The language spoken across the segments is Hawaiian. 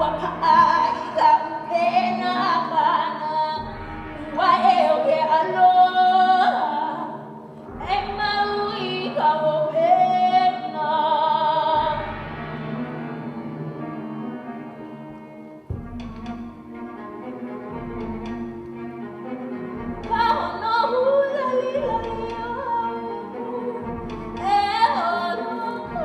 Ua paʻa i ka ʻupena akana, ua eo ke aloha e mau i ka hopena. Ka hono hūlalilali o Haupu, e holo ka.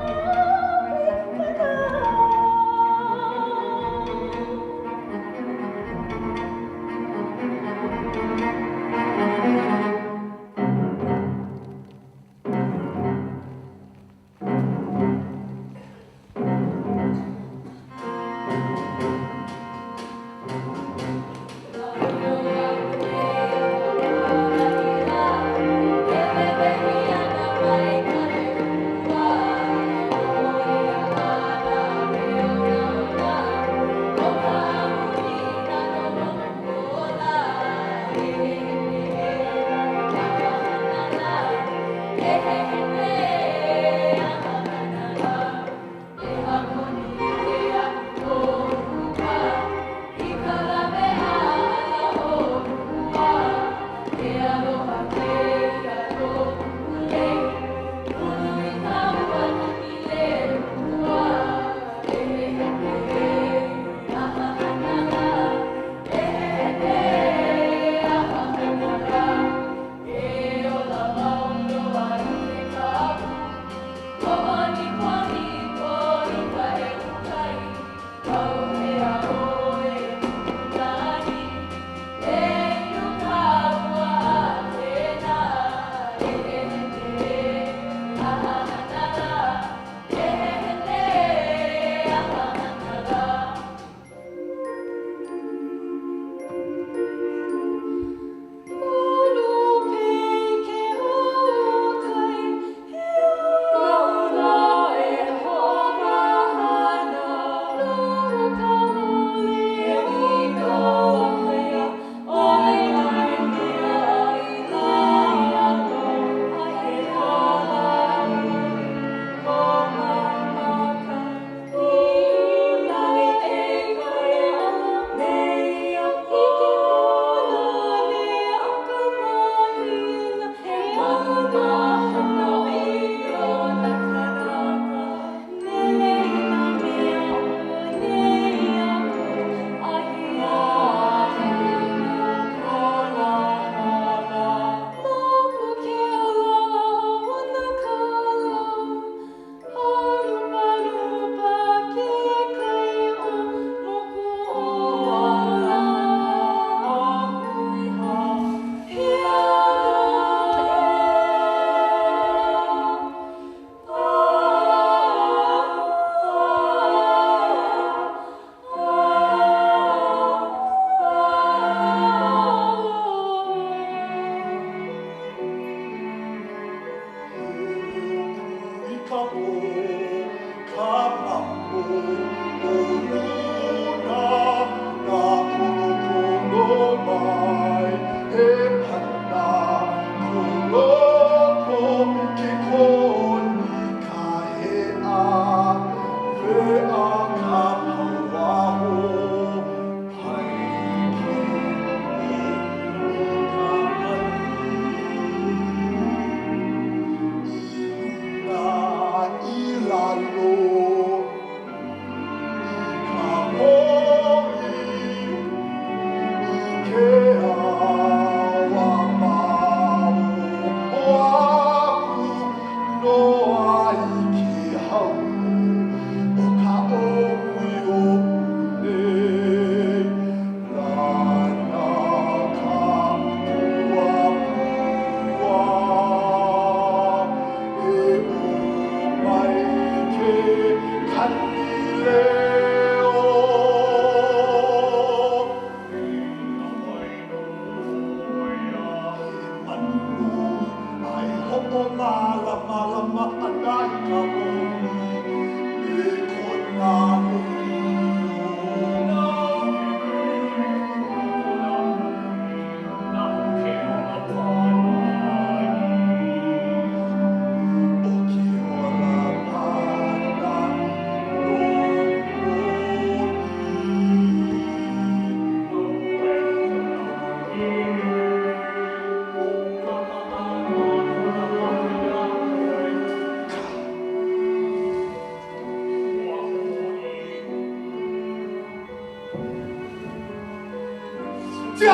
E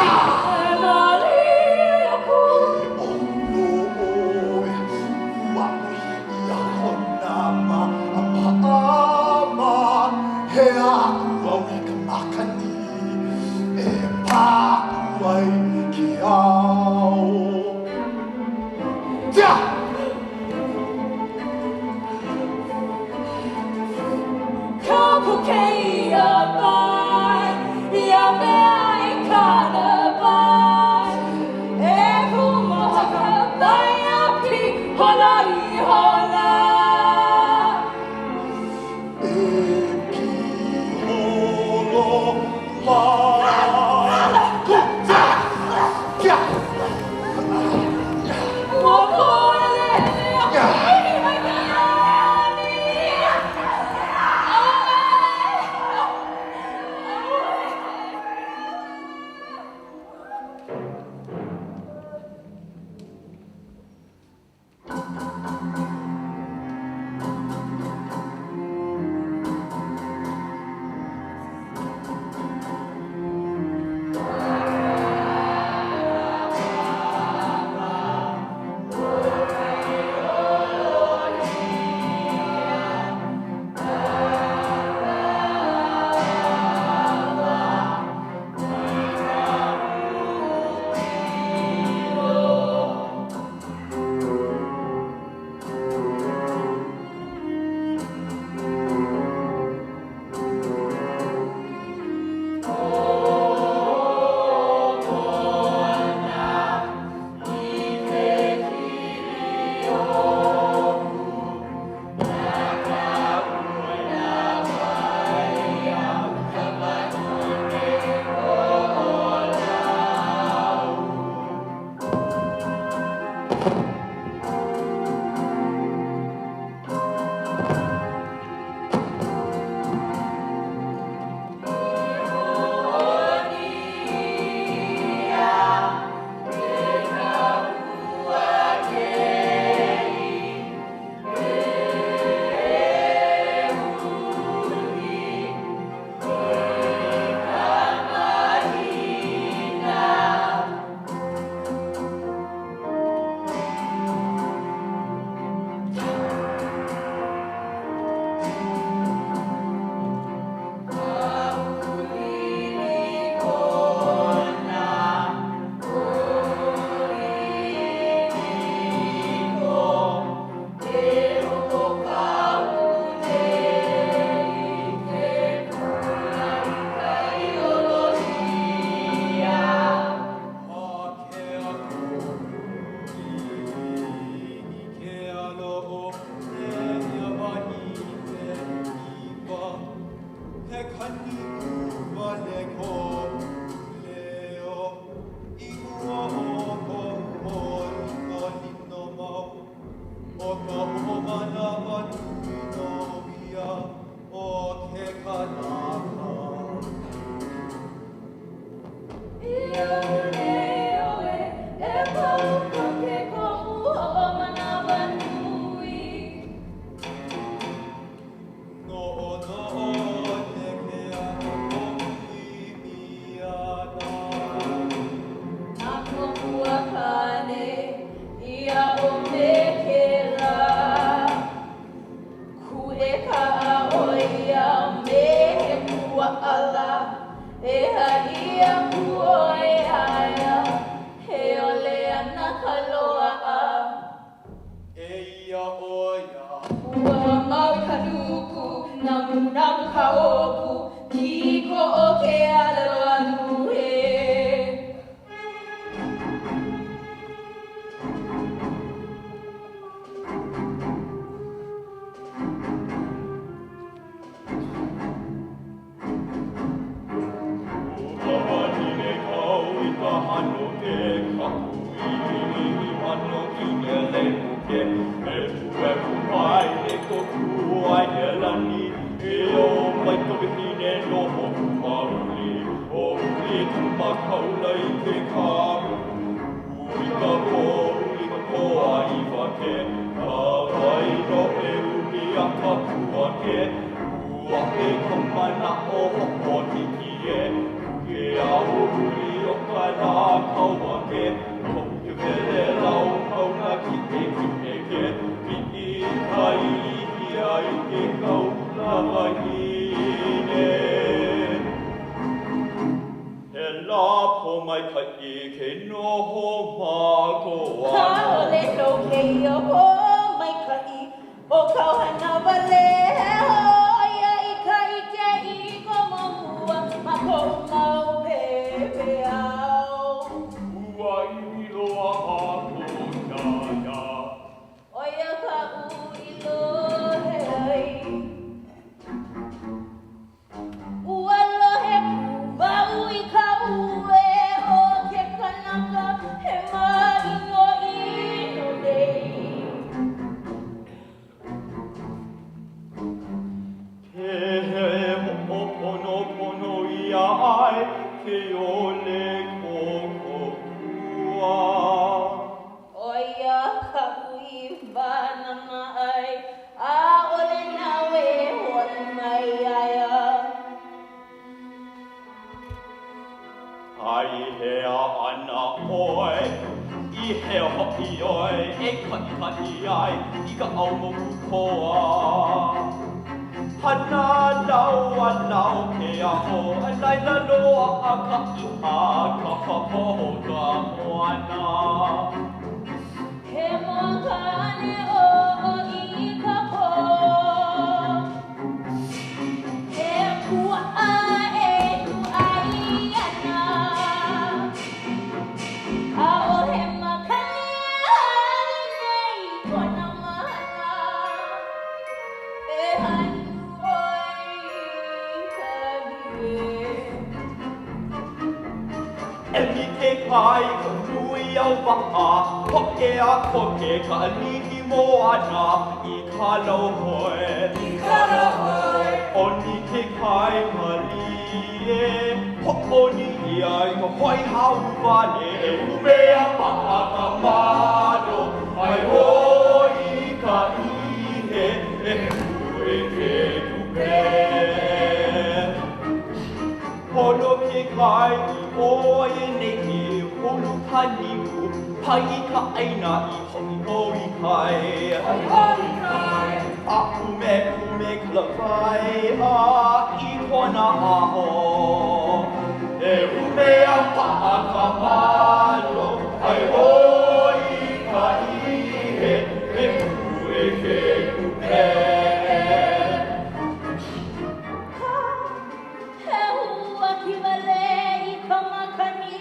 mali aku. E ʻolu ʻoe, ua ʻoi ʻia kona māʻamaʻama. Hea aku au i ka makani e pāku ai ke ao. Tia! Kapu kēia mai, ia mea i kāna mai. E kūmaka mai a pihola ihola. E piholo mai. Tia! Tia! Ua kōlele aku i mai ka lani. ke Koʻu welelau mauna kiʻekiʻe Ke piʻi ka ilihia i ke kaula wahine. He lā pōmaikaʻi ke noho mākou ana. ʻAʻole nō kēia pōmaikaʻi ʻO kāu hana wale hōʻoia i ka ʻike i komo mua ma koʻu mau pepeiao. Ua ʻimi loa mākou iā ia. ʻO ia kaʻu i lohe ai. Ua lohe pū wau i ka uē o ke kanaka he māʻinoʻino nei. Ke hoʻoponopono ʻia ai ke ʻole kou kōkua. ʻO ia kaʻu i wānana ai, ʻaʻole nāu e hoʻi mai iā ia. A i hea ana ʻoe, i hea hoʻi ʻoe e kaʻikaʻi ai i ka ʻau moku koa? Hana lau a lau ke aho, a laila loaʻa ka iʻa, kapa poho ka moana. He makani oʻo i ka pō. He puaʻa e kūʻai ana. ʻAʻohe makani e hali nei i kona mahana. E hanu ʻoe i ka ʻie. Emi ke kai i ka nui o waʻa, hōʻea koke ka ʻalihi moana i ka lauhoe. I ka lauhoe. ʻOni ke kai mālie, hōʻoni ʻia i ka hoi hauwale. E ʻume a paʻa ka malo, ai hoʻi ka ihe, e ue ke kūpē. Holo ke kai i ʻō a i ʻaneʻi, hulu ka niu, paʻi ka ʻāina i hoʻi hou i kai. Hoʻi hou i kai. A ʻumekume ka lawaiʻa i kona aho. E ʻume a paʻa ka malo, ʻai hoʻi ka ihe, e ue ke kūpē. Ka he uaki wale i ka makani.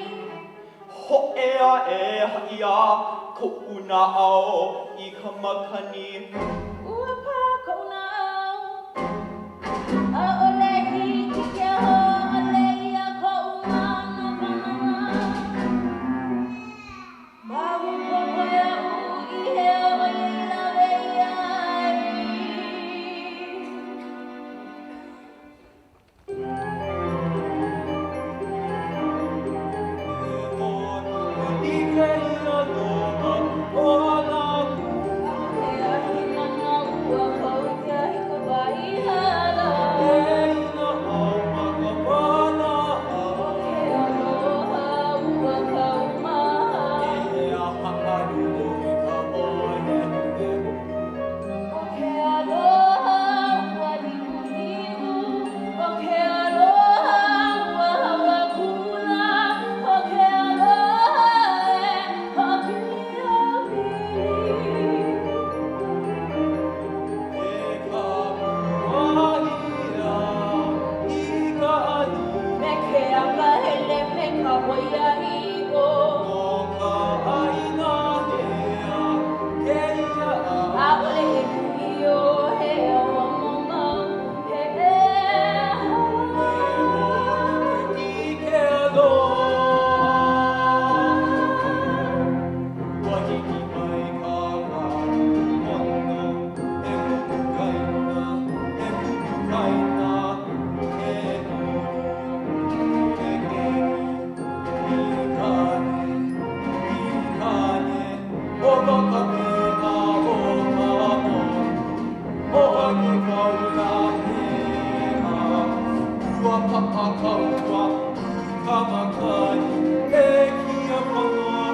Hōʻea e haʻi iā koʻu naʻau i ka makani. Ua pā koʻu naʻau. ʻAʻole hiki ke hōʻole ʻia koʻu mānawanana. Maopopo iaʻu i hea ʻo ia i lawe ʻia ai. Ke ahi mana ua kau i ke ahi ka wā i hala. ʻO ke aloha ua kaumaha. ʻO ke aloha ua liʻuliʻu. ʻO ke aloha ua hau akula. ʻO ke aloha e hoʻopili a pili. Me ke akahele me ka ʻoiaʻiʻo. ʻAʻole e kuhio he ʻauamo mau, he ʻeha. Ua hiki mai ka wā kūpono e kukukaina, e kukukaina, e huli ke keiki i kāne, i kāne, ʻo ka kapena o ka moku, ʻo ke kaula hea. Ua paʻa ka ua i ka makani, e kia pono.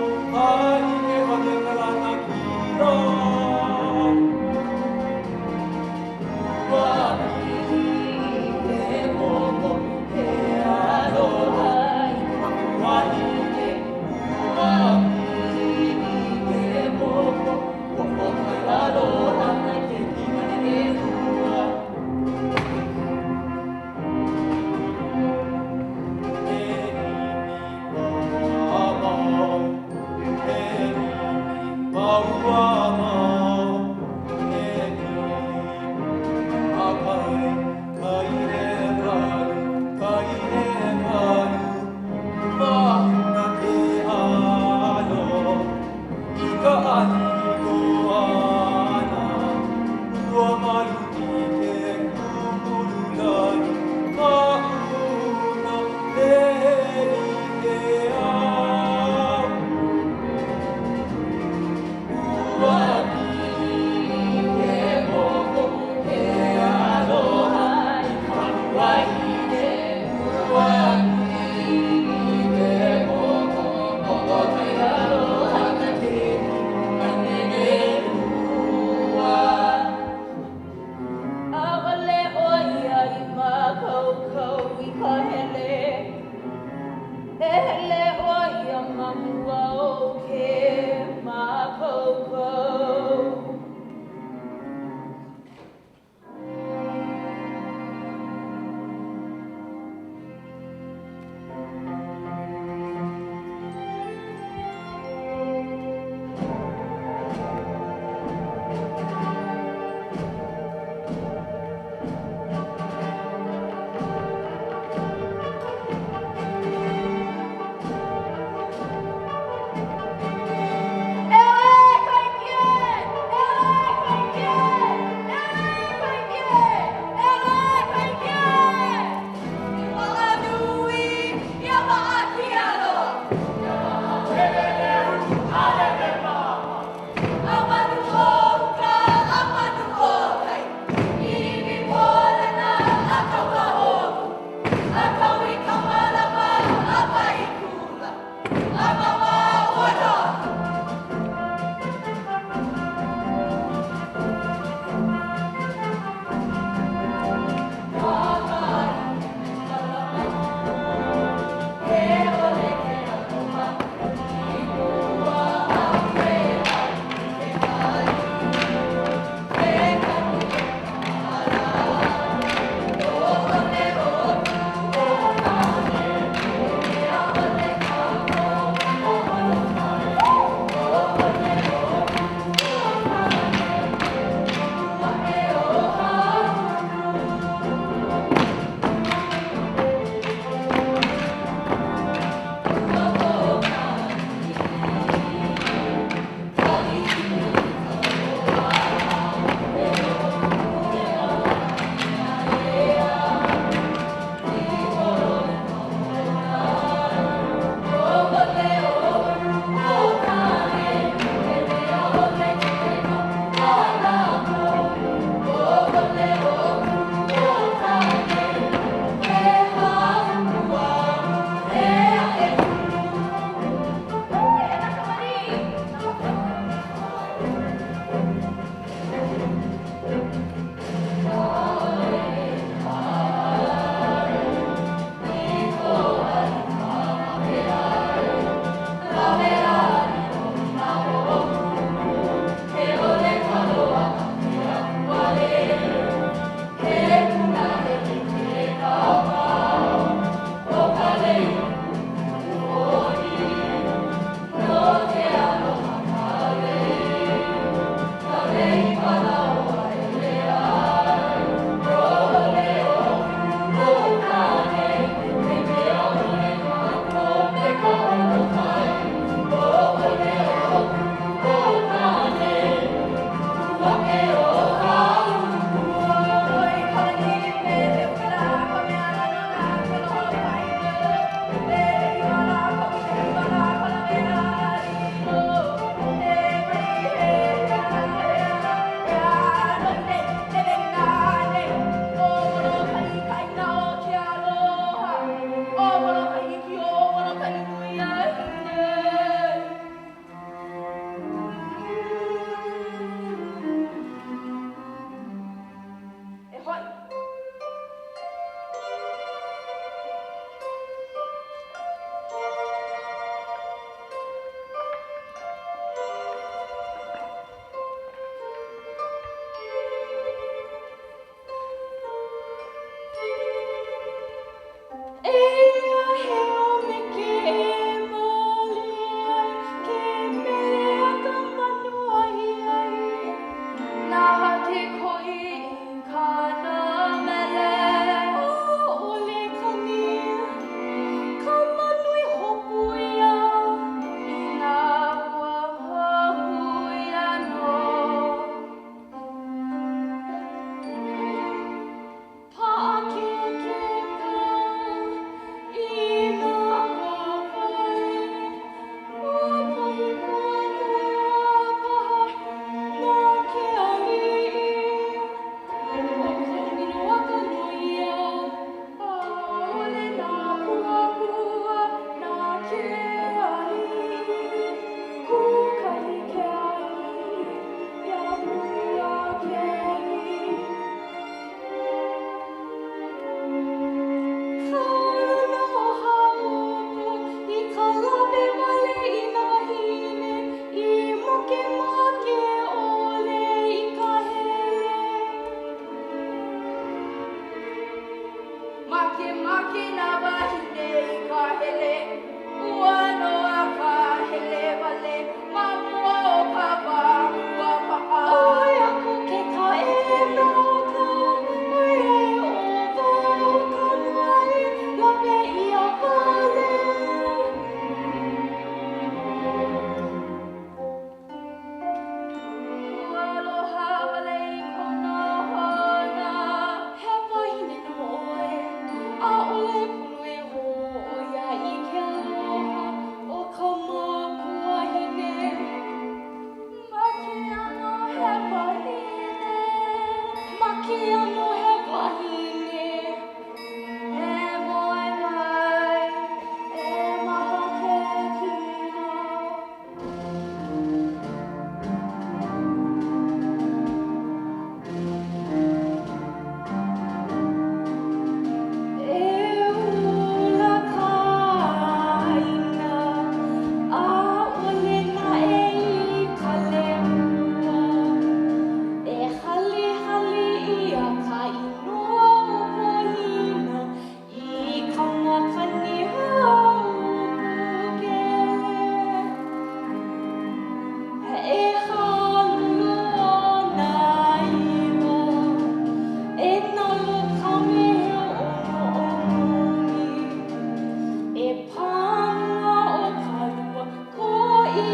pā mua o ka lua koʻi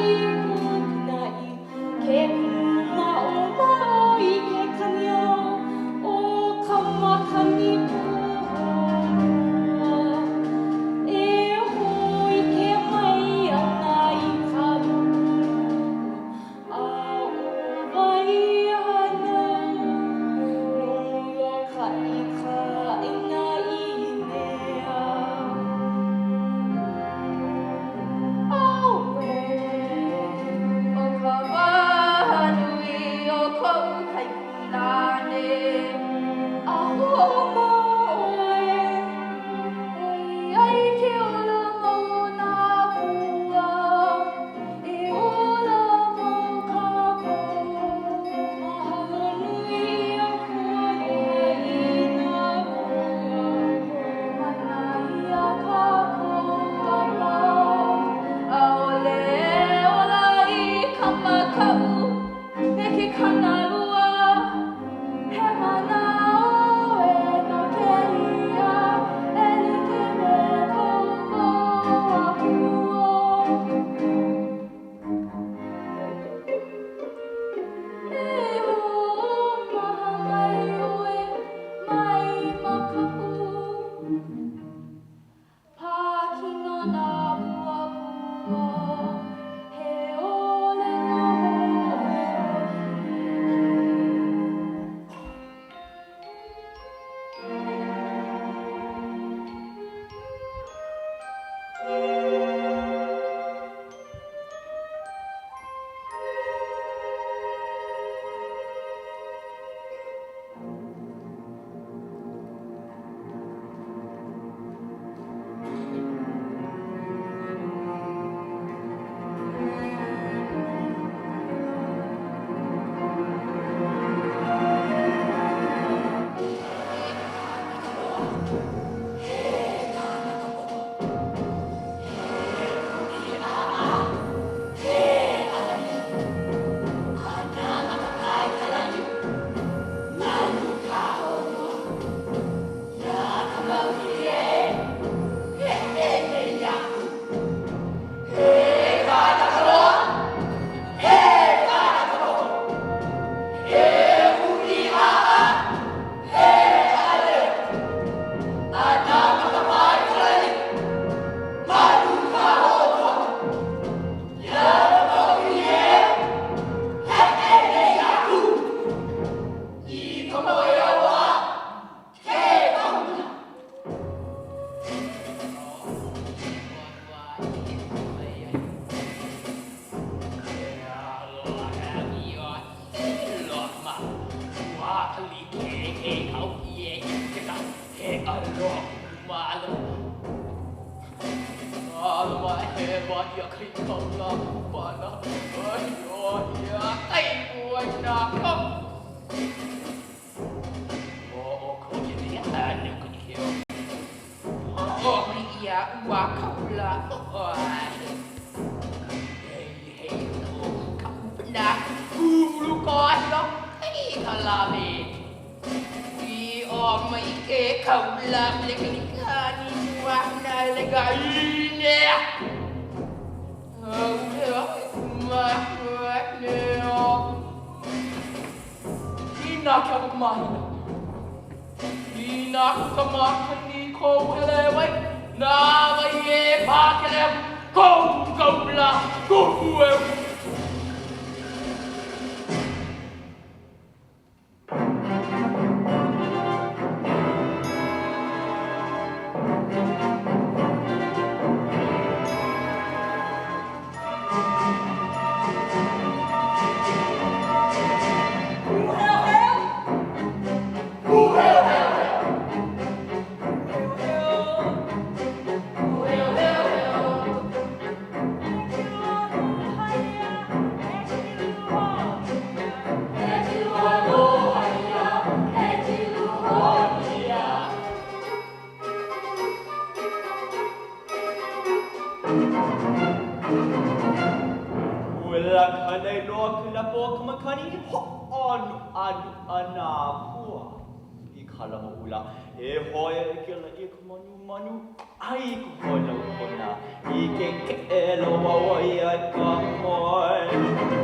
kūkunaʻi Ke kūmaʻomaʻo i ke kaniau o ka makani puhōlua E hōʻike mai ana i ka lulu a ʻo Waiʻanae No Molokaʻi ka ʻāina ʻīnea. Auē, ʻo ka wā nui o koʻu kaikunāne. A hoʻomau ʻoe. ʻOiai ke ola mau o nā akua, e ola mau kākou. Mahalo nui ʻia ko aloha i nā akua. Hoʻomana ʻia kākou a pau, ʻaʻole e ola i ka makaʻu me ke kānalua. He manaʻo ʻē nō kēia e like me kou mau akua. E hoʻomaha mai ʻoe, mai makaʻu. Pākino nā puapua, he ʻōlelo hoʻohiki. Ua kanai loa ka lapa o ka makani, hoʻānuʻanuʻa nā pua i ka lama ʻula. E hoe ke ala ʻia ka manu, manu ʻai ka holau o nā. ke keʻe loa o ia ka moe.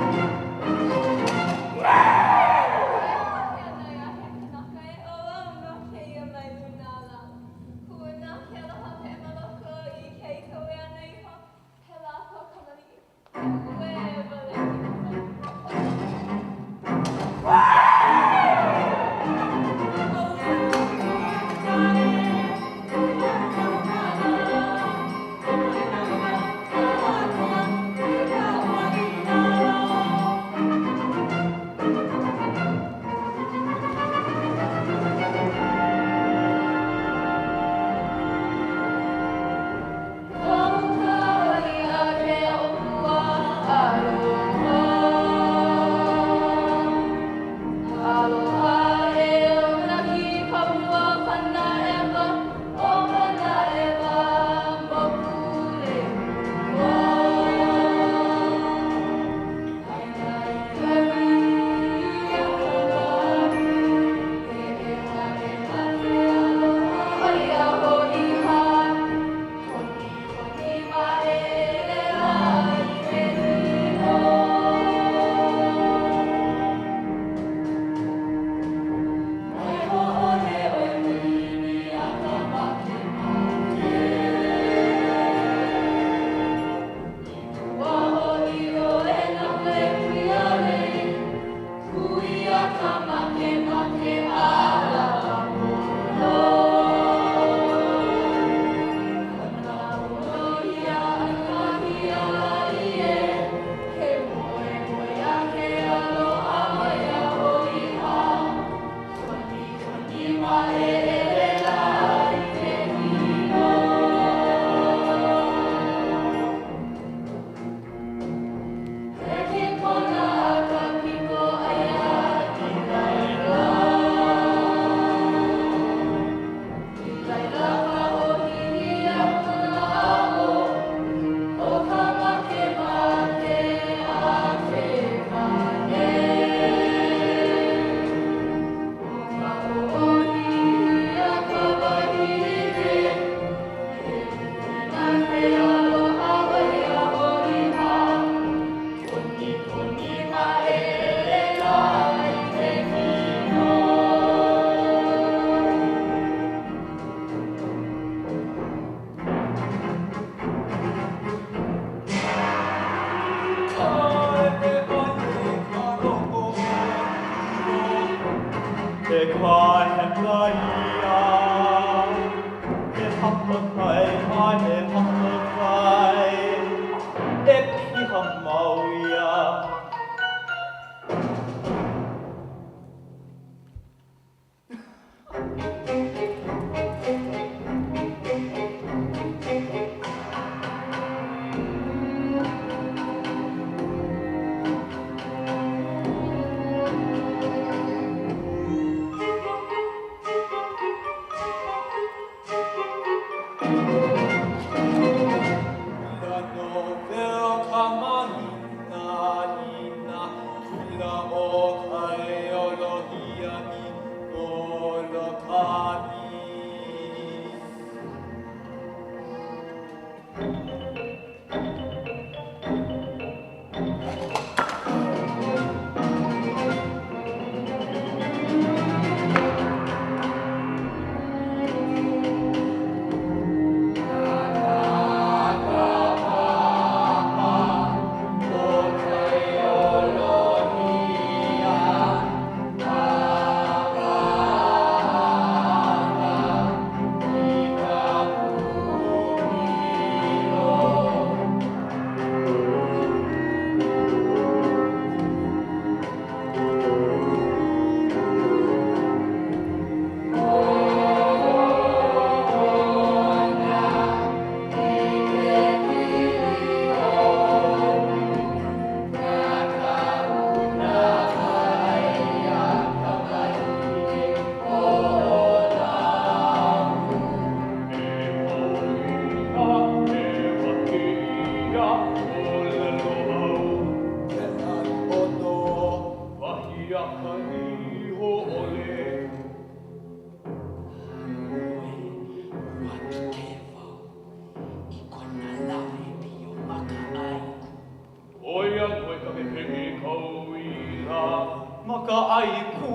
ʻai kū,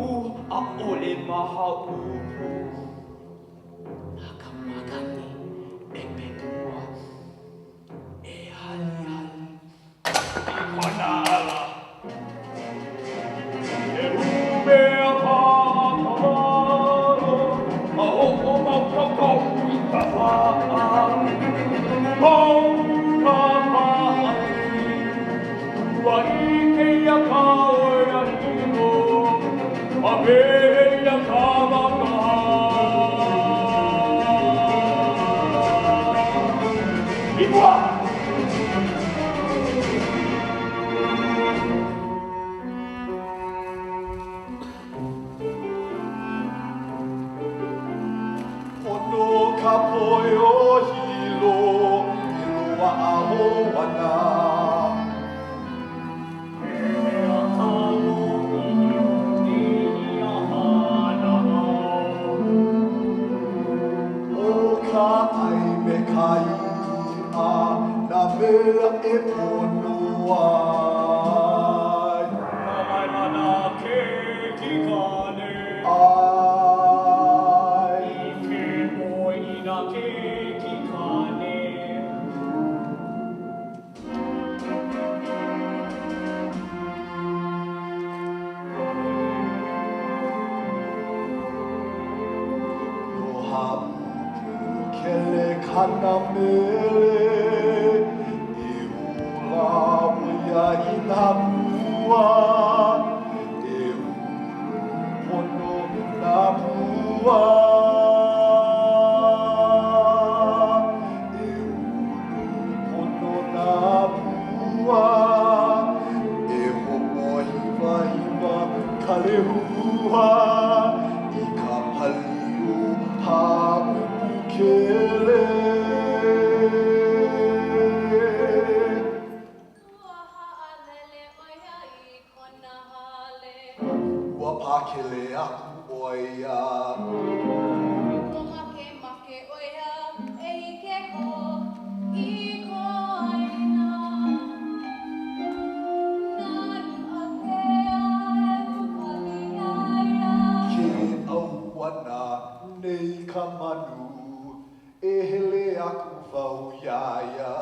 ʻaʻole mahaʻupu. Na ka makani e pepua, e halihali i kona ala. He ʻumea paʻa ka malo, a hoʻomākaukau i ka paʻa. Pau ka pāʻani, ua ʻike ʻia ka ʻoiaʻiʻo, a pehea ka maka? I mua! Pono ka poe o Hilo e loaʻa hou ana. He mea kalo i kēia hana au. ʻO ka ʻai me ka iʻa nā mea e pono ai. Ka maila nā keiki kāne. ʻAi. ʻIke ʻoe i nā keiki kāne. No Hāʻupu kele kana mele, E ola ʻo ia i nā pua, E ulu pono nā pua. E ulu pono nā pua, E hoʻohiwahiwa ka lehua I ka pali o Hāʻupukele. Ua haʻalele ʻo ia i kona hale. Ua pakele aku ʻo ia. Ua makemake ʻo ia e ʻike hou i ko ʻāina. Nanu ākea e ukali iā ia. Ke ʻauana nei ka manu, e hele aku wau iā ia.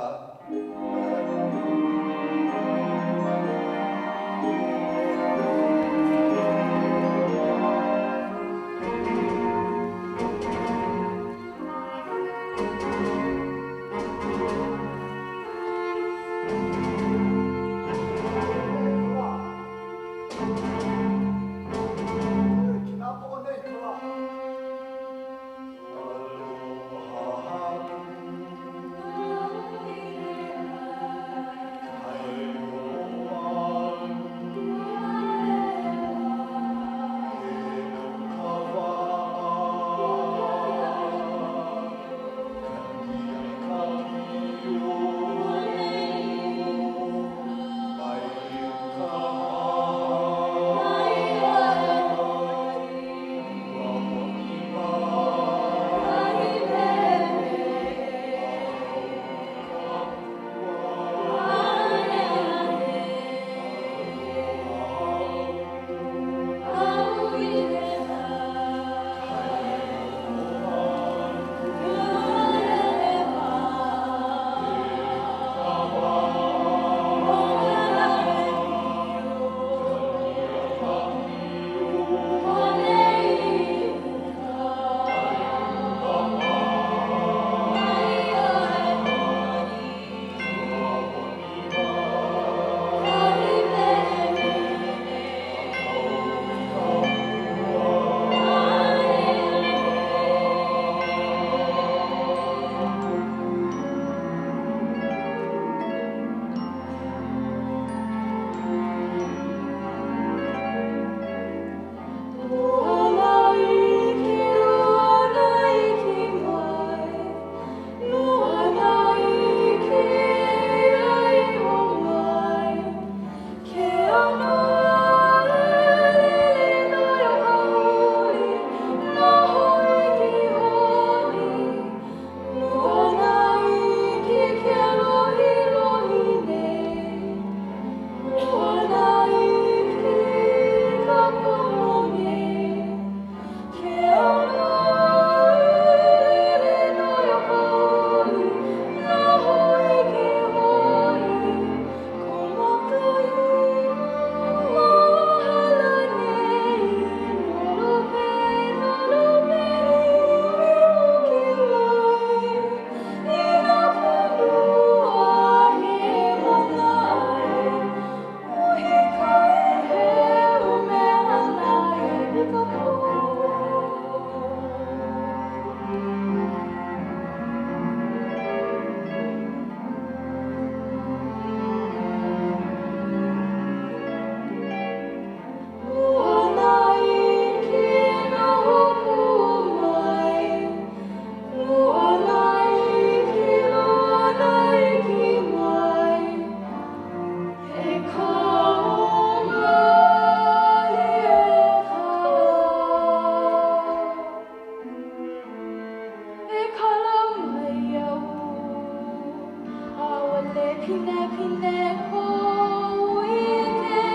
ʻAʻole pinepine koʻu ʻike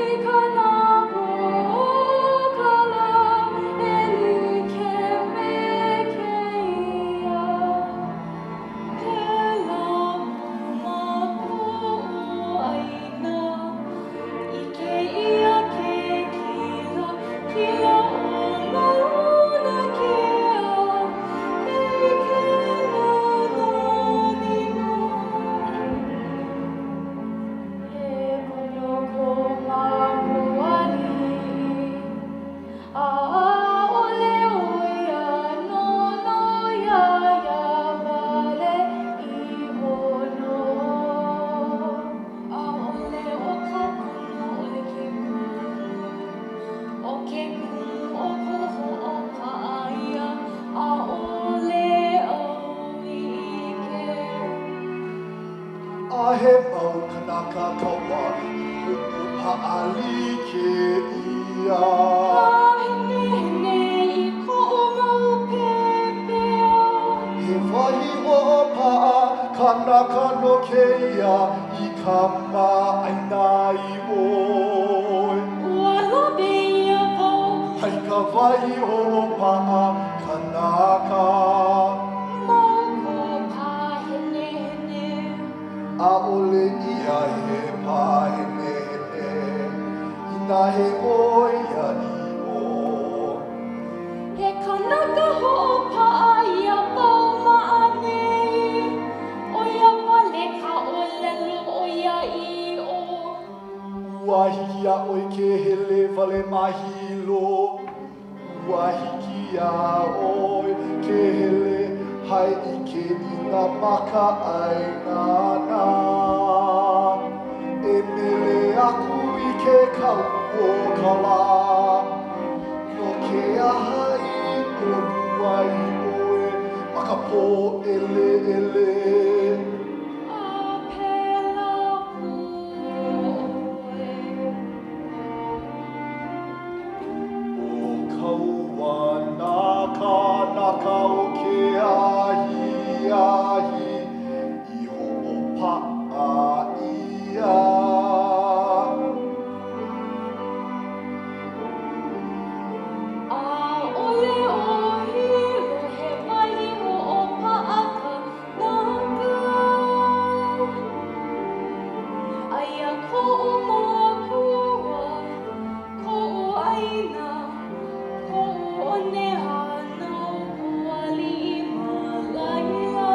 i ka napo o ka lā e like me kēia. Pēlā pū ma koʻu ʻāina ʻike ʻia ke kila, kila o Mauna Kea, he ʻikena nani nō. He pono ko mākou aliʻi, a ʻaʻole ʻo ia nono iā ia wale iho nō. ʻAʻole ʻo ka pono ʻole ke kumu, ʻo ke kumu o ka hoʻopaʻa ʻia, ʻaʻole au i ʻike. A he mau kanaka kaua i hoʻopaʻa like ʻia. Pāhenehene i koʻu mau pepeiao. He wahi hoʻopaʻa kanaka nō kēia i kamaʻāina ai ʻoe. Ua lawe ʻia wau. Mai ka wahi hoʻopaʻa kanaka. Mau kou pāhenehene. ʻAʻole ia he pāhenehene, inā he ʻoiaʻiʻo. He kanaka hoʻopaʻa ʻia wau ma ʻaneʻi, ʻo ia wale ka ʻōlelo ʻoiaʻiʻo. Ua hiki iā ʻoe ke hele wale ma Hilo. Ua hiki iā ʻoe ke hele hai ʻike i nā makaʻāinana. E mele aku i ke kau o ka lā. No ke aha i ʻolu ai ʻoe ma ka pōʻeleʻele? A pēlā pū ʻoe. ʻO kāua nā kānaka o ke ahiahi i hoʻopaʻa ʻia. ʻAʻole ʻo Hilo he wahi hoʻopaʻa kanaka. Aia koʻu makua, koʻu ʻāina, koʻu one hānau aliʻi ma laila.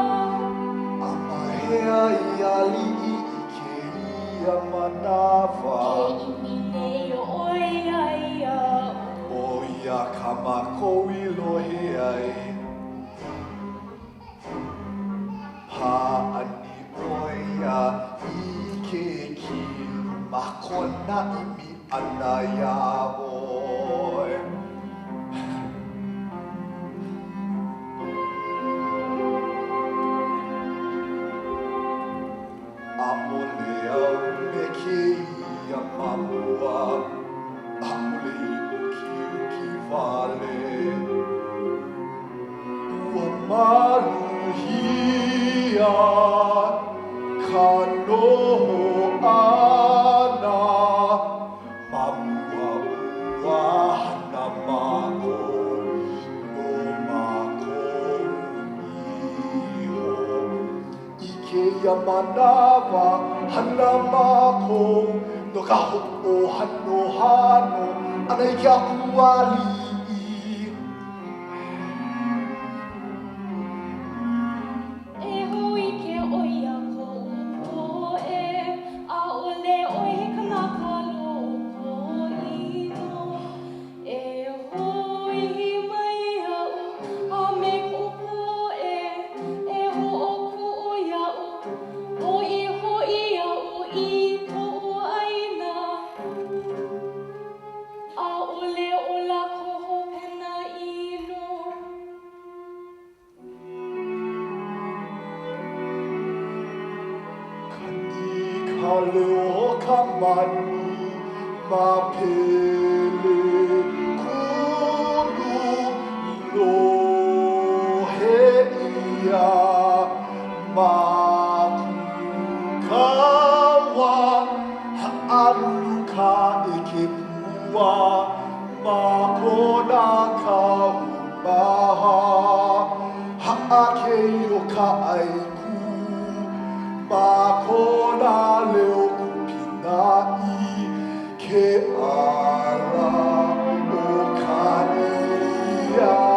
A ma hea i aliʻi i kēia manawa? Ke ʻimi nei ʻoe ia iaʻu. ʻO ia kā mākou i lohe ai. Pāʻani ʻo ia i ke kilu ma kona ʻimi ʻana iā ʻoe. ʻAʻole au me kēia ma mua, ʻaʻole i ukiuki wale. Ua maluhia ka noho ʻana ma mua ua hana mākou no mākou iho. I kēia manawa, hana mākou no ka hoʻohanohano ʻana i ke Akua aliʻi. E hōʻike ʻoe iā koʻu poʻe, ʻaʻole ʻoe he kanaka loko ʻino. E hōʻihi mai iaʻu a me koʻu poʻe, e hoʻokuʻu iaʻu, hoʻi hoʻi iaʻu i koʻu ʻāina. ʻAʻole ola ka hopena ʻino. Kani ka leo o ka manu ma Pele kulu lohe ʻia ma Kū. lehua ma kona kaumaha. Haʻakei o ka ʻaikū ma kona leo kūpinaʻi ke ʻala o ka ʻiliahi.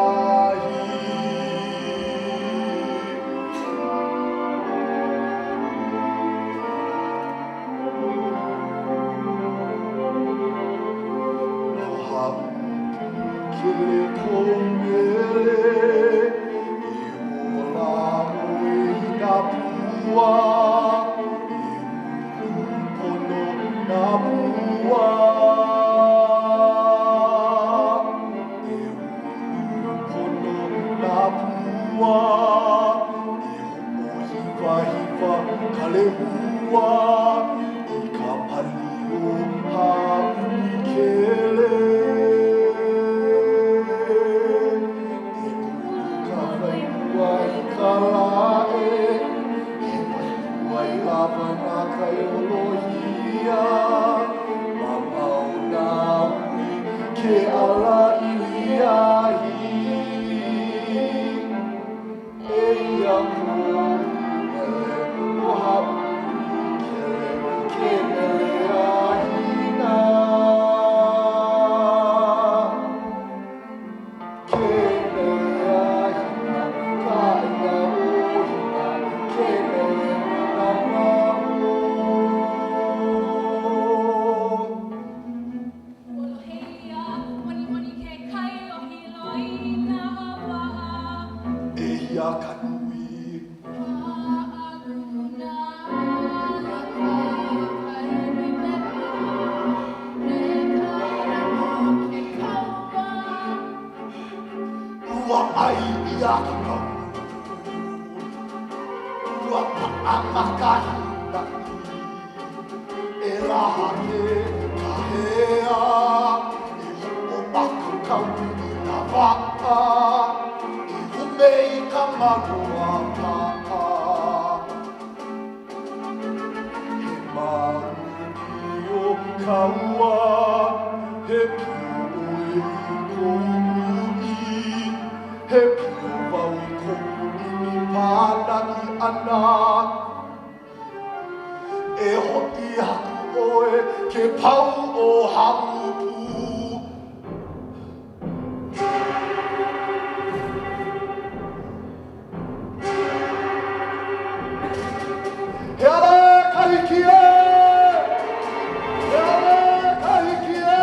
ʻO Hāʻupu kou mele, e ola ʻoe i nā pua, e ulu pono nā pua. E ulu pono nā pua, e hoʻohiwahiwa ka lehua i ka pali o Hāʻupukele. E kulu ka waipua i ka lae, he waipua i lawa na kai olohia, mamao nā hui ke ala ʻiliahi. Eia koʻu mele ʻo Hāʻupukele ke mele a Hina. Ke mele a Hina, ka ʻāina o Hina, ke mele o nā mamo. Oloheia, waniwani ke kai o Hilo i nā waʻa. ʻEhia ka nui? Paʻaluna ka kai pepehu, me ka lamo ke kaua. Ua ʻai ʻia ka pau. Ua paʻa ma ka hīnaʻi. E laha ke kahea, e hoʻomākaukau i nā waʻa, e hume i ka malu a paʻa. He mau pio kaua, he pio ʻoe i kou uʻi, he pio wau i koʻu ʻimi pānaʻi ʻana. E hoʻi aku ʻoe ke pau ʻo Hāʻupu. He ala e Kahiki ē! He ala e Kahiki ē!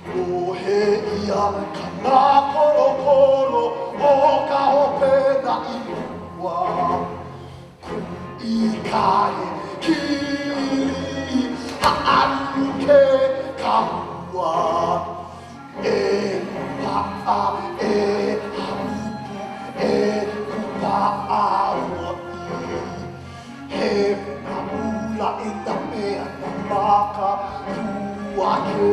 Lohe ʻia ka nākolokolo o ka hopena i mua. Kū i kahe kili, haʻalulu ke kahua. E paʻa, e hāʻupu, e kūpaʻa hoʻi. He wena ʻula e nape ana ma ka puake.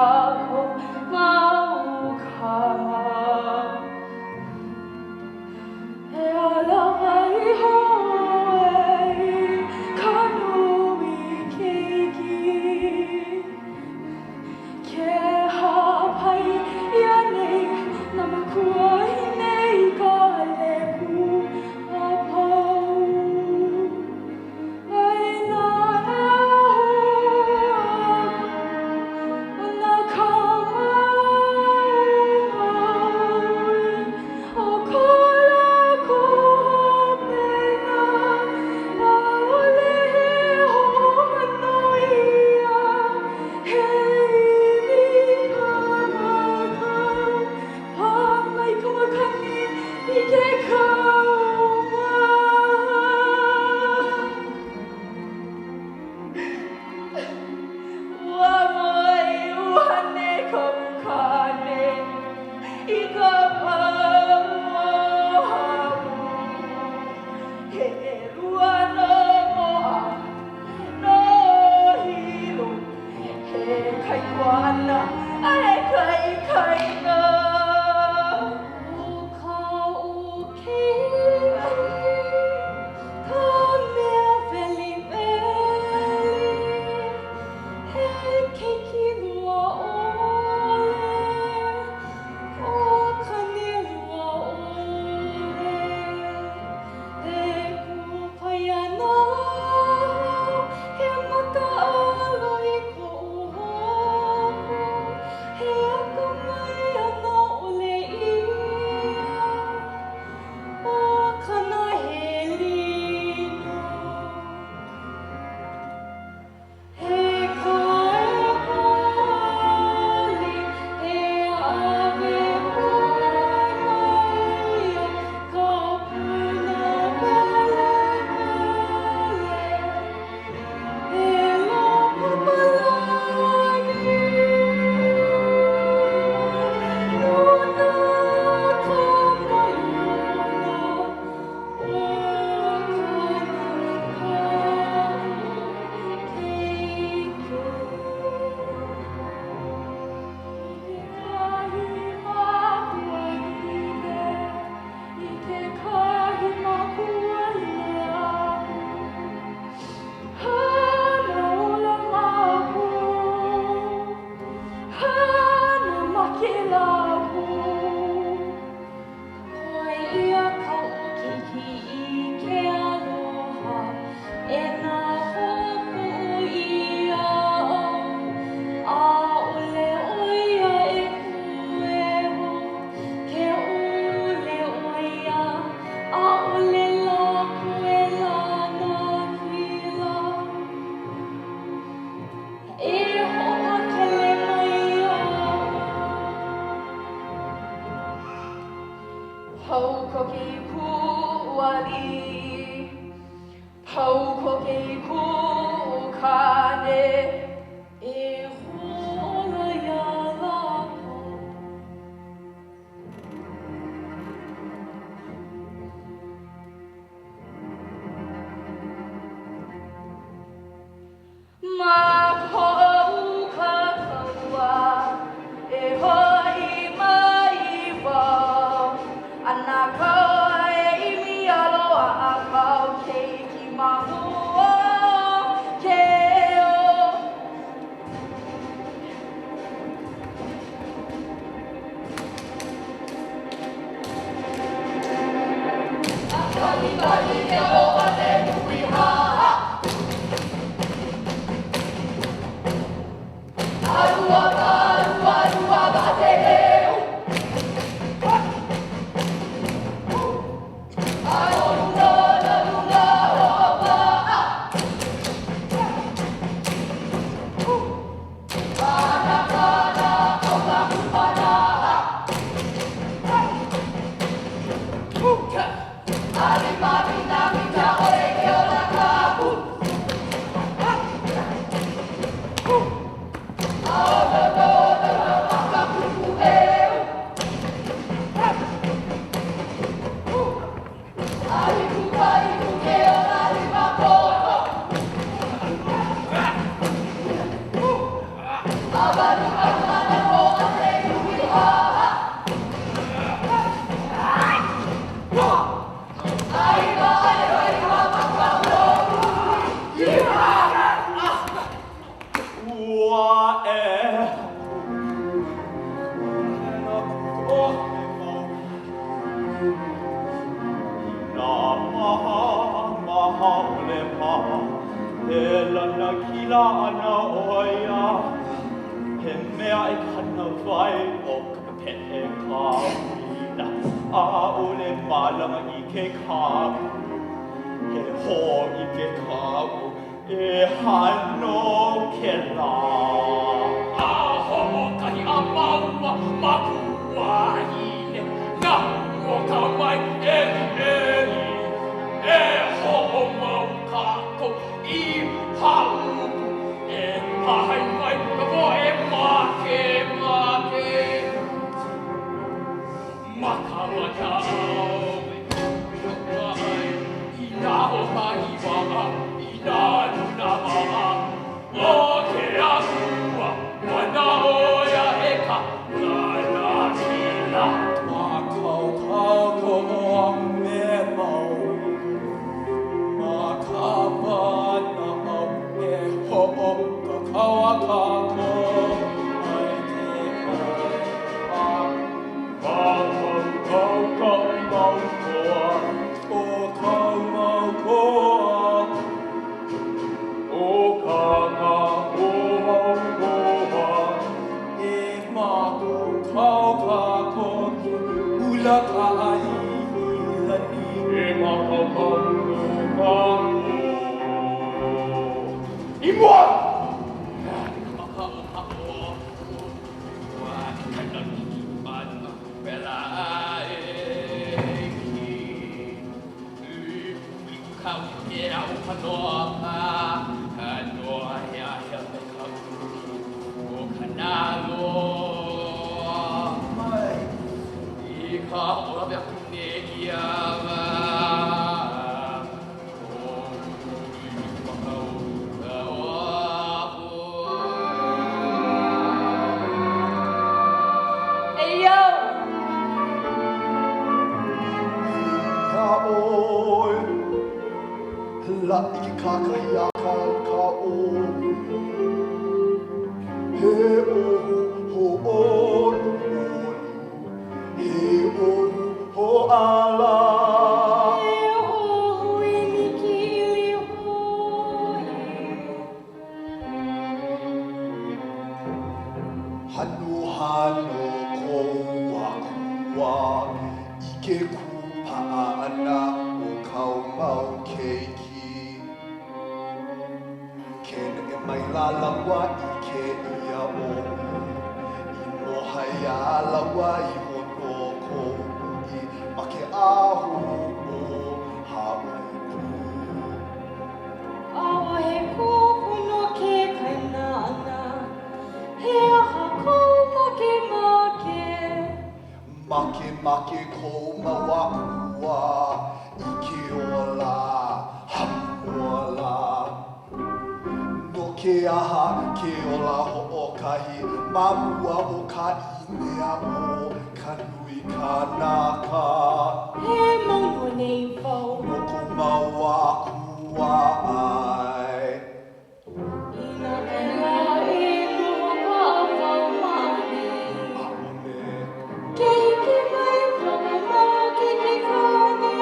kākou mau kama. E ʻalawa iho ʻoe i ka nui keiki. Ke hāpai ʻia nei nā makuahine i ka lehu a pau. A inā e aho aku ʻo nā kama o Maui, ʻo ko lākou hopena, ʻaʻole he hoʻomano ia, he iwi kanaka, pā mai ka makani i ke kaumaha. Ua moe ʻuhane koʻu kāne i ka pau o Hāʻū. He ʻelua nō moa no Hilo, he kaikuaʻana a he kaikaina. ʻO kaʻu keiki ka mea weliweli, he keiki lua ʻole, ʻo Kanilua ʻole. E kupaianaha, he makaʻala i koʻu haku, he akamai ana ʻole ia, ʻo Kanahelino. He kaeʻali, he ʻawe pono ia ka puna welewele. E Lopapalani, nona ka mauna o Kana kaʻu keiki. I kekahi makuahine, i kekahi makuahine aku, Hana ola mākou, hana make lākou. Koi ʻia kaʻu keiki i ke aloha e nā hoʻokuʻu ʻia au. ʻAʻole ʻo ia e kuehu, ke ʻole ʻo ia, ʻaʻole lākou e lanakila. E hoʻopakele mai iaʻu. Pau koke i kuʻu aliʻi, pau koke i kuʻu kāne. E hoʻōla iā lākou. Ma koʻu kakaua e hoʻi mai wau, a na kāua e ʻimi a loaʻa kāu keiki ma mua o ke ō. wai o ka pepeʻe kauila. ʻAʻole mālama i ke kapu, he hōʻike kaʻu e hano kēlā. A hoʻokahi a māua makuahine, naʻu o ka mai ʻeliʻeli, e hoʻomau kākou i Hāʻupu, e hahai mai ka poʻe makemake. Ma ka manaʻo e kū ai i nā hoʻokahi waʻa, i nā luna waʻa o ke Akua, manaʻo ia e ka lanakila. Mākaukau koʻu a me Maui ma ka manaʻo e hoʻokakau a kākou mai ke kai aku. Mākaukau kaʻu mau koa, ʻo kāu mau koa. ʻO kā kākou mau koa. E mākaukau kākou ke hula ka ʻAihilani. E mākaukau nō kākou. I mua! Eia au! Iā ʻoe, laʻi ke kakahiaka i ka ʻohu. He ʻohu hōʻoluʻolu, he ʻohu hoʻāla. He ʻohu ʻimi kili hoʻi. Hanohano kou akua i ke kūpaʻa ʻana o kāu mau keiki. Ke neʻe maila lāua i kēia oʻu, i mōhai iā lāua iho no kou uʻi ma ke ahu o Hāʻupu. ʻAʻohe kūpono ke kaena ʻana, he aha kou makemake? Makemake kou mau akua i ke ola hamuola. No ke aha ke ola hoʻokahi ma mua o ka ʻīnea o ka nui kānaka? He mau nō nei wau. No kou mau akua. Ua ʻae. Inā pēlā e noho paʻa wau ma ʻaneʻi. ʻAʻole. Ke hiki mai koʻu mau keiki kāne,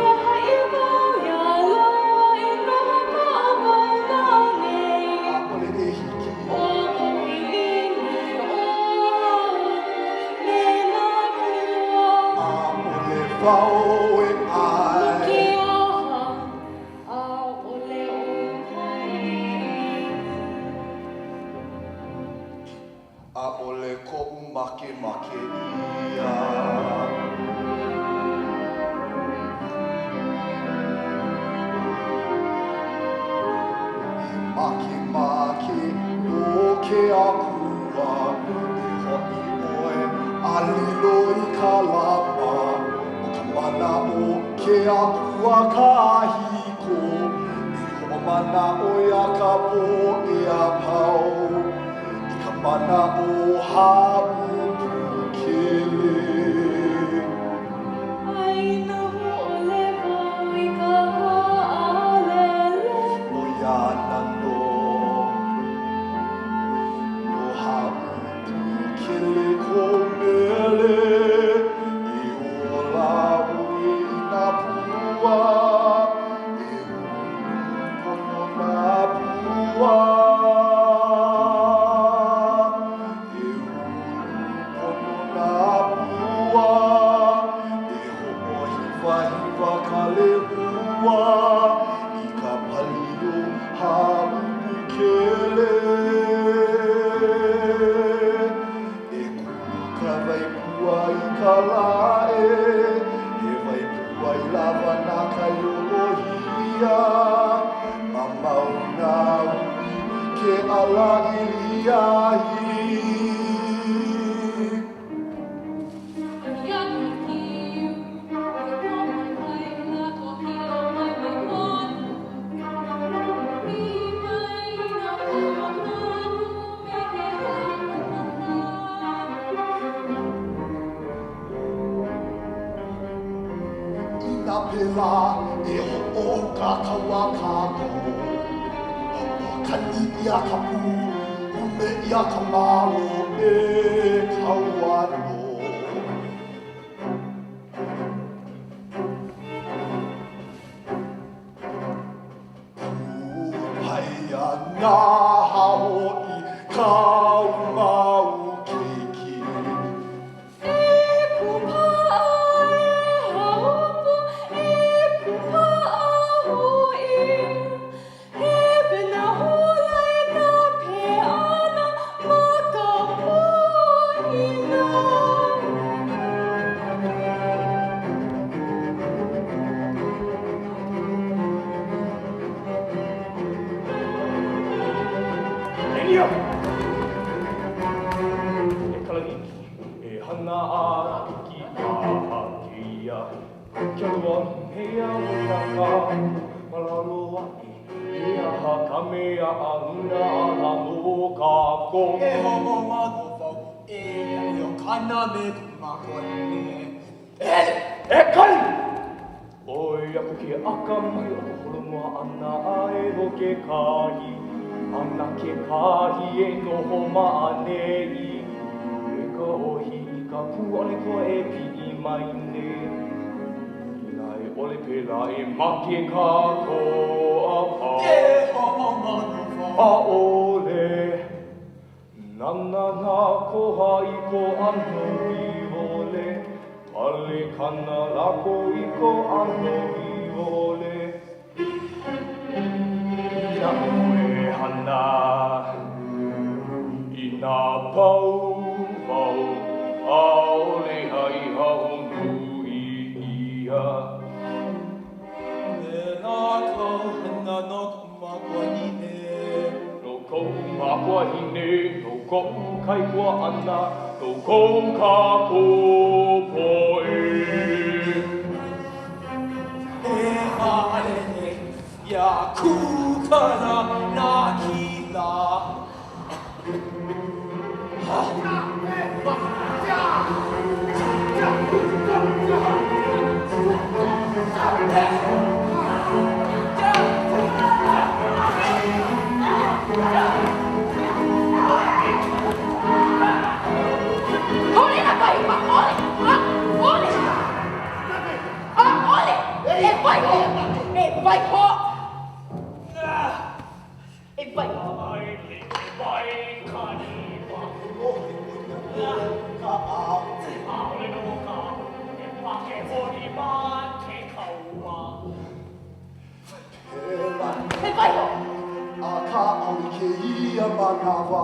e haʻi wau iā lāua e noho paʻa wau ma ʻaneʻi. ʻAʻole e hiki. ʻO koʻu ʻiʻini, ʻo Hāʻupu me nā pua. ʻAʻole wau e ʻae. No ke aha? ʻAʻole ʻoukou ʻiʻini. ʻAʻole koʻu makemake ia. He makemake nō ke Akua e hoʻi ʻoe a lilo i ka lama o ka mana o ke Akua kahiko, e hoʻomanaʻo iā ka poʻe a pau i ka mana o Hāʻupu Kele. A inā hōʻole wau i ka haʻalele. ʻO ia ana nō, no Hāʻupu Kele kou mele, e ola ʻoe i nā pua, e ulu pono nā pua, e ulu. Ka wai pua i ka lae, he wai pua i lawa na kai olohia. Mamao nā ui ke ala ʻiliahi. Inā pēlā, e hoʻouka kaua kākou. Hoʻokani ʻia ka pū, hume ʻia ka malo, e kaua nō. Kupaianaha hoʻi kāu mau keiki. E kūpaʻa e Haupu, e kūpaʻa hoʻi. He wena hula e nape ana ma ka pōʻino. Enia! E Kalaniiki, e hana a hiki paha kēia ke aloha mea o ka ma lalo aʻe he aha ka mea a una ala no kākou. E hoʻomanawa wau e o kana me ko makuahine. E kali! ʻOi aku ke akamai o ka holomua ʻana aʻe o kekahi, a na kekahi e noho ma ʻaneʻi. E ka ʻohi i ka pūʻali koa e piʻi mai nei. Inā e ʻole pēlā e make kākou a pau. E hoʻomanawa. ʻAʻole. Nana nā koha i ko ʻano wīwole, Palekana lākou i ko ʻano wīwole. Inā ʻoe e hana, inā pau wau, ʻaʻole haʻi nui ʻia. Pēlā kāu hana no koʻu makuahine. No koʻu makuahine, no koʻu kaikuaʻana, no ko kākou poʻe. E haʻalele iā Kūkala nā kila. E waiho! E waiho! E waiho! Akā ʻaʻole kēia manawa.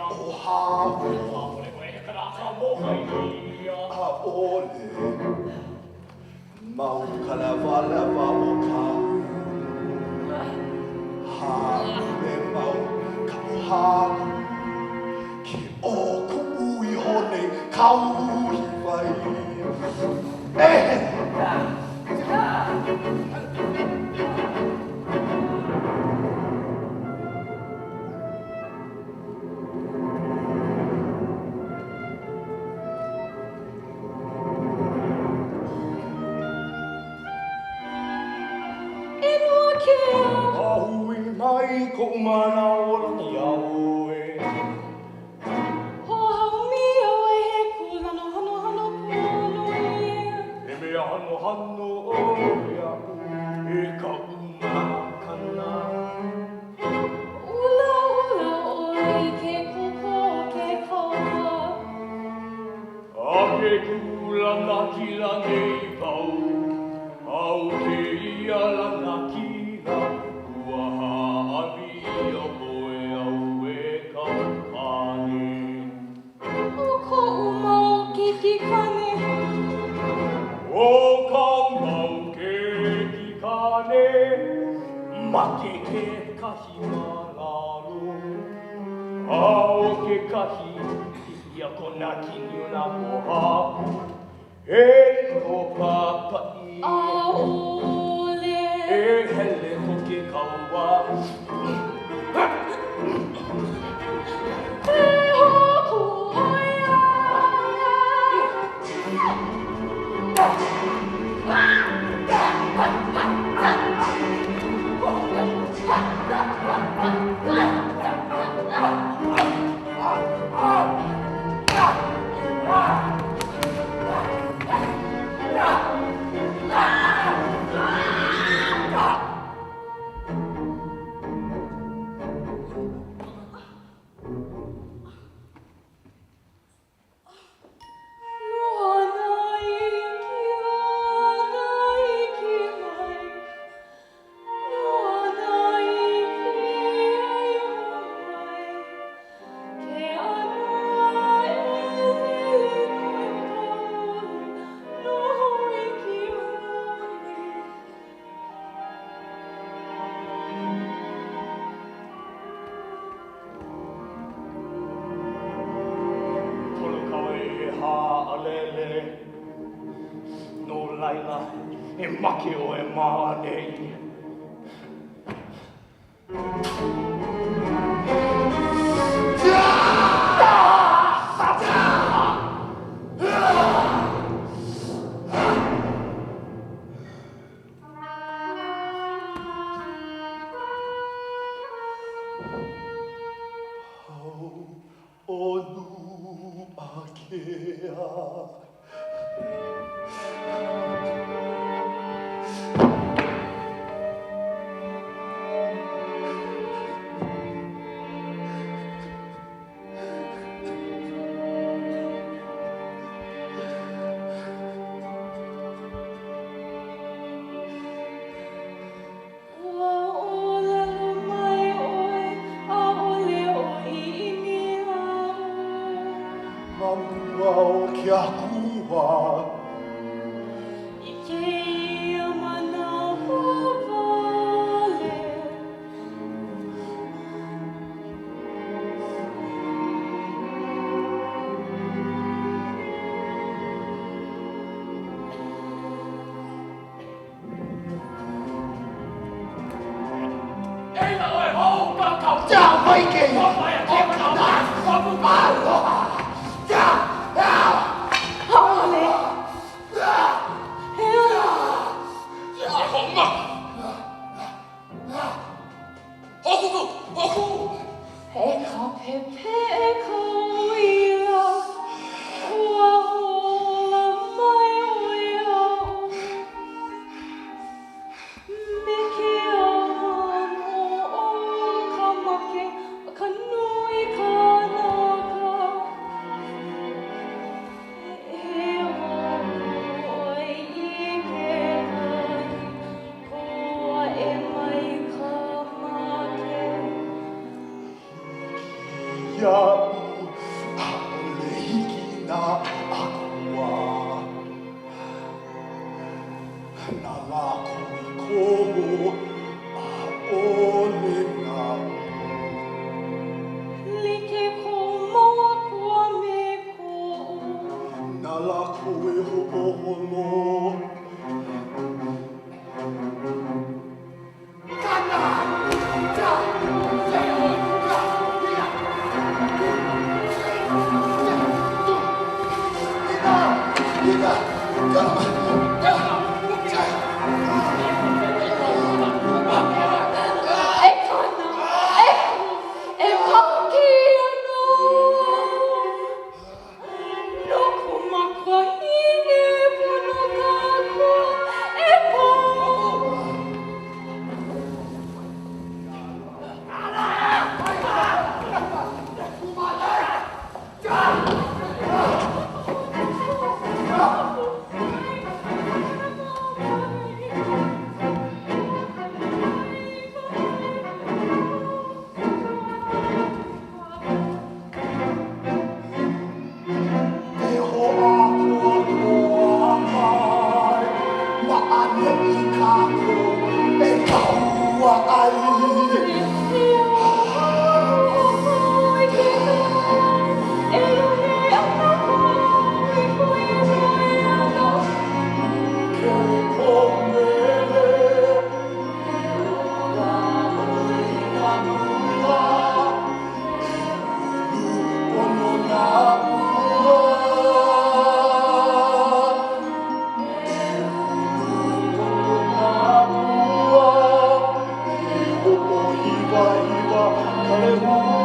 ʻO Hāhua. ʻAʻole. Mau ka lewalewa o ka ulu. Hāʻule mau ka pōhaku. Ke ʻo kuʻu iho nei ka uhiwai. E hele! E noa ke ao. A hui mai koʻu manaʻolana iā ʻoe. Hoʻohaumia ʻoe he kūlana hanohano pono ia. He mea hanohano ʻoe iaʻu e kaʻu makana. ʻUlaʻula ʻoe i ke koko o ke kaua. A ke kuʻu lanakila nei wau, a ʻo kēia lanakila, ua hāʻawi ʻia ʻoe au. lalo. A ʻo kekahi, hiki ia kona kini o nā pōhaku. E ʻIopapaʻi. ʻAʻole. E hele koke kāua. He haku ʻo ia. Pono kāua e haʻalele. No laila, e make ʻoe ma ʻaneʻi. Pau ʻo Nuʻakea. Ua ʻōlelo mai ʻoe, ʻaʻole o ʻiʻini aʻu. Ma mua o ke akua. I kēia manawa wale. Eia ʻoe, hoʻokaukau! Ia mai kēia! O ka aloha! Ia! ʻAʻole! He aha? E hoʻomaka! Hoʻokuku! Hoʻokuʻu! E ka pepeʻe ka uila, ua hoʻōla mai ʻoe iaʻu. Me ke ʻano o ka make a ka nui kānaka. E hoʻō i kekahi Kō aʻe mai ka make. Hiki iaʻu, ʻaʻole hiki nā akua. Na lākou i koho, ʻaʻole naʻu. Like kou mau akua me koʻu. Na lākou e hoʻoholo. E kana, e kū, e paʻakikī ana au. No ko makuahine. ʻehu.